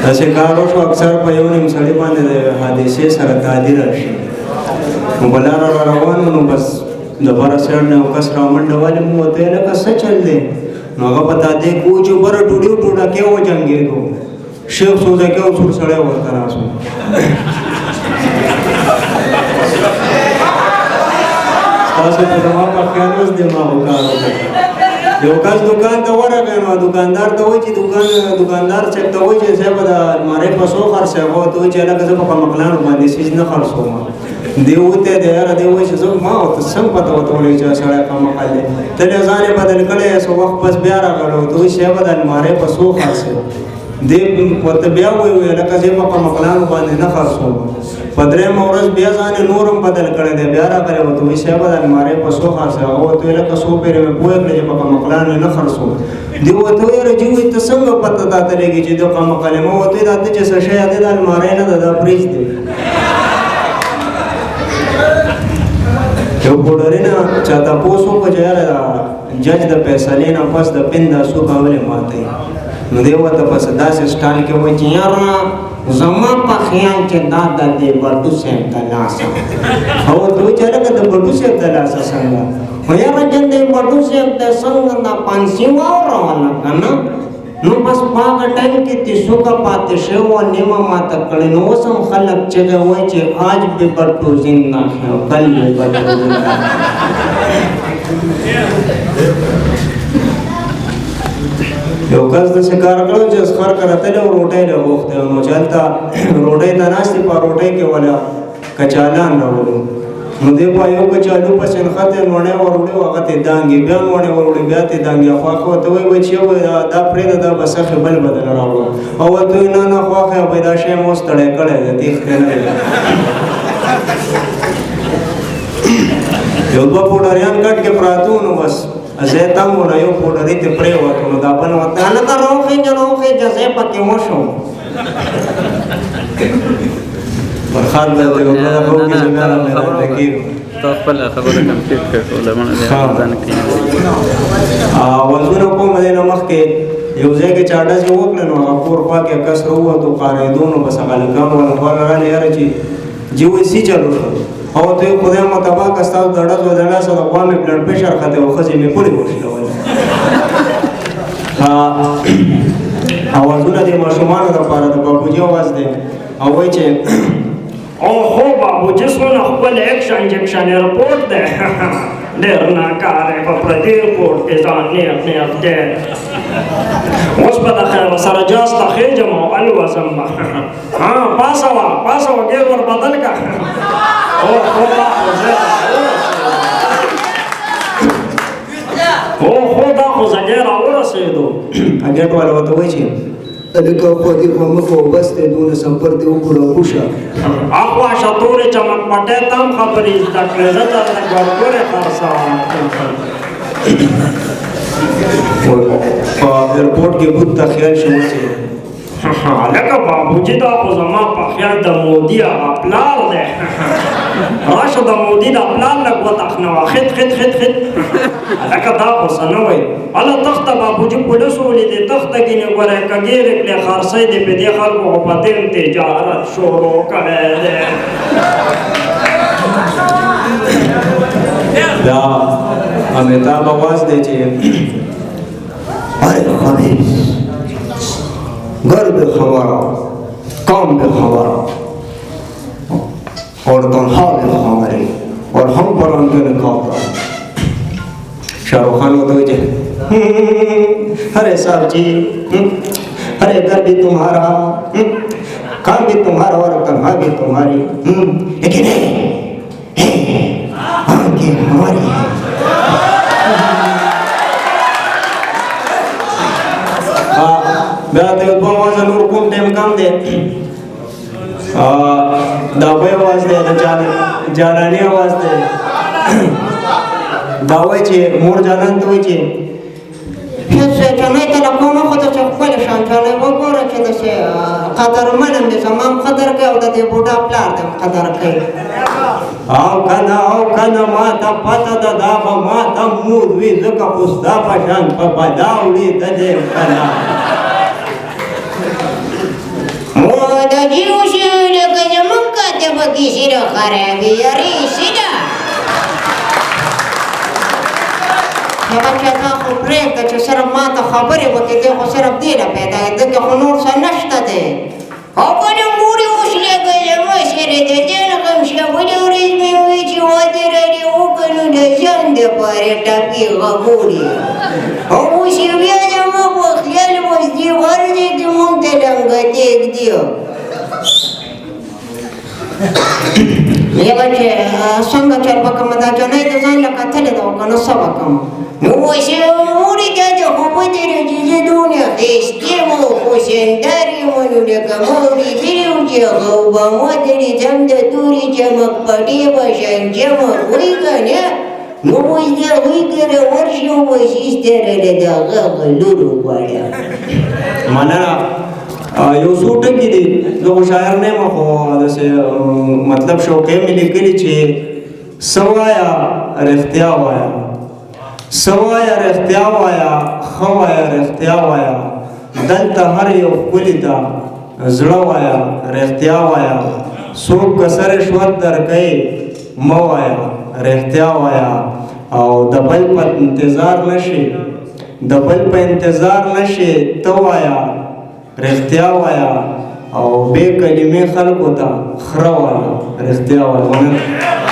داسې کار وشو، اکثر په یو نیم سړي باندې د حادثې سره تعدی راشي. نو په لاره را روان وو، نو بس د بره سایډ نه یو کس رامنډه والي، موږ ورته ویل لکه څه چل دی؟ نو هغه په تادې کې و چې بره ډوډۍ ټوډکې وجنګېدو، شیخ سوزکې او سور سړی ورته ناست و. ستاسو په زما په خیال اوس دماغو کار وکړ. یو کس دکان ته ورغی، نو دکاندار ته وایي چې دکاندار صاحب ته وایي چې صاحب د المارۍ په څو خرڅوې؟ هغه ورته وایي چې هلکه زه په کمقلانو باندې څیز نه خرڅوم. دی وتی دی، یاره دی وایي چې زه ما ورته څنګه پته ورته ولګېده چې سړی کمقل دی؟ تل یې ځان یې بدل کړی. څه وخت پس بیا راغلی، ورته وایي صاحب د المارۍ په څو خرڅوې؟ دی ورته بیا وایي هلکه زه په کمقلانو باندې نه خرڅوم. په درېیمه ورځ بیا ځان یې نور هم بدل کړی دی، بیا راغلی ورته وایي صاحب د المارۍ په څو خرڅوې؟ هغه ورته وایي لکه څو پېرې مې پوه کړې چې په کمقلانو یې نه خرڅوم. دی ورته وایي یاره جي وایي ته څنګه پته تاته لګي چې د کمقل یم؟ ورته وایي دا ته چې څه شی دی د المارۍ نه ده، دا فریج دی. یو پوډري نه چا تپوس وکړو چې یاره دا جج د فیصلې نه پس د پن دا څوک ولې ماتوي؟ نو دی ورته په څه داسې سټایل کې وایي چې یاره زما په خیال چې دا د دې بټو صاحب د لاسه. او ورته وایي چې هلکه د بټو صاحب د لاسه څنګه؟ خو یاره چې د بټو صاحب د څنګه دا پانسي واوروله که نه، نو بس په هغه ټایم کې چې څوکه پاتې شوی وه نیمه ماته کړې. نو اوس هم خلک چغې وایي چې آج به بټو زنده ہے او کل به بټو زنده ہے. یو کس داسې کار کړو چې خر کره تللی او روټۍ له غوښتی، نو چې هلته روټۍ ته ناست دی، په روټۍ کې وله کچالان راوړو. نو دی په یو کچالو پسې نښتی، نوڼی وروړي او هغه ته یې دانګې، بیا نوڼی وروړي، بیا ته یې دانګې. خواښې ورته وایي بچیه وایي دا پرېږده، دا به سخې بل به درنه راوړو. او ورته وایي نه نه خواښې، وایي دا شی مې اوس ستړی کړی دی، تېښتې نه دی. یو دوه پوډریان کټ کې پراته وو، نو بس ځای تنګ و، نو یو پوډري ترې پرېوتو. نو دا بل ورته هلکه راوخېژه راوخېژه، ځای پکې وشو. فرخان به یو دوه دغه وکړي چې بیا را میدان ته کېږو. ته خپله خبره کمپلیټ کړه ټوله مڼه بیا ځان کې. آوازونه کوم دی نه مخکې یو ځای کې چا ډزې وکړې، نو هغه کور خوا کې کس راووتو، قارېدو. نو بس هغه هلکان والا خوا له راغلي، یاره چې جي وایي څه چل وشو؟ او ته یې خدای مو تباه کړه، ستاسو د ډزو د لاسه د غوا مې بلډ پرېشر ختی او ښځې مې پړې وشلولې. آوازونه د ماشومانو دپاره د بابوجي آواز دی او وایي چې او خو بابوجي څونه خپل اکشن جکشن ایرپورټ دی، ډېر ناکاره په پردي ایرپورټ کې ځان نیغ نیغ دی. اوس به د خیر سره جاز ته خېژم او الوزم به. ها پاسه وه پاسه وه، ګیر ور بدل کړه. او خو دا خو زه او خو دا خو زه ګیر راورسېدو. اګېټ والا ورته وایي چې هلکه خو دې خو مه کوه، بس دی دونه سفر دې وکړو راکوشه. اخوا شه تورې چمک پټی ته هم خبرې زده کړې، زه درته ګورګورې خرڅوم. په ایرپورټ کې بوت ته خیال شي اوسې. هلکه بابوجي دا خو زما په خیال د مودي هغه پلار دی. راشه د مودي دا پلار لږ وتخنوه، خط خط خط خط. هلکه دا خو څه نه وایي. هله تخته بابوجي پولیسو ولیدې، تخته ګینې ګوره کږېرې کړې، خرڅۍ دې په دې خلکو خو په دې هم تجارت شروع کړی دی. دا امیتاب آواز دی چې ارے خبیث، گھر بھی ہمارا، کام بھی ہمارا اور تنخواہ بھی ہماری، اور ہم پر ان کے نکالتا ہے. شاہ رخ خان ہوتے ہوئے ارے صاحب جی، ارے گھر بھی تمہارا، کام بھی تمہارا اور تنخواہ بھی تمہاری، لیکن آنکھیں ہماری ہیں. بیا ته یو دوه آوازه نور کوم، ټایم کم دی. دا بل آواز دی، د جاناني آواز دی. دا وایي چې مور جانان ته وایي چې شانجانۍ ته له کومه خو داسې ښکلې شانجانۍ وګوره چې داسې قدرمن هم دی، زما هم قدر کوي او د دې بوډا پلار دې هم قدر کوي. او که نه، او که نه، ما ته پته ده، دا به ما ته مور وي، ځکه خو ستا په شان په بلا وړي ته دی که نه. کې سره خرابې یاري سره. هغه چې تا خو پرېږده چې صرف ما ته خبرې وکړې، دی خو صرف دې نه پیدا دی، ده کې خو نور څه نشته دی. او که نه مورې اوس لکه زما سره د ځان غم شه، بله ورځ مې وویل چې واده رالې وکړه نو د ځان دپاره ټپې غبورې، او اوس یې بیا زما په خیال اوس دې غر دی کې موږ ته لنګتې ږدي. یوه چې څنګه چل به کوم، دا جنۍ د ځان له کتلې ده، او که نه څه به کوم؟ نو اوس مورې دا د خو به درې چې زه دونه ښایسته یم او خوشندار یم، نو لکه ما اورېدلي وو چې هغه اوباما درې هم د تورې چمک پټې په شان چمک وي که نه، نو اوس د هغوی کره ورشي او بس ایسته راله د هغه هغه لور وغواړه. مننه. یو څو ټکي دي، زه خو شاعر نه یم، خو داسې مطلب شوقې مې لیکلي چې څه وایه رښتیا وایه، څه وایه رښتیا وایه، ښه وایه رښتیا وایه، دلته هر یو ښکلي ته زړه وایه رښتیا وایه، څوک که څه رشوت درکوي مه وایه رښتیا وایه، او د بل په انتظار نه شي، د بل په انتظار نه شي ته وایه رښتیا وایه، او بې کلمې خلکو ته خره وایه رښتیا وایه. مننه.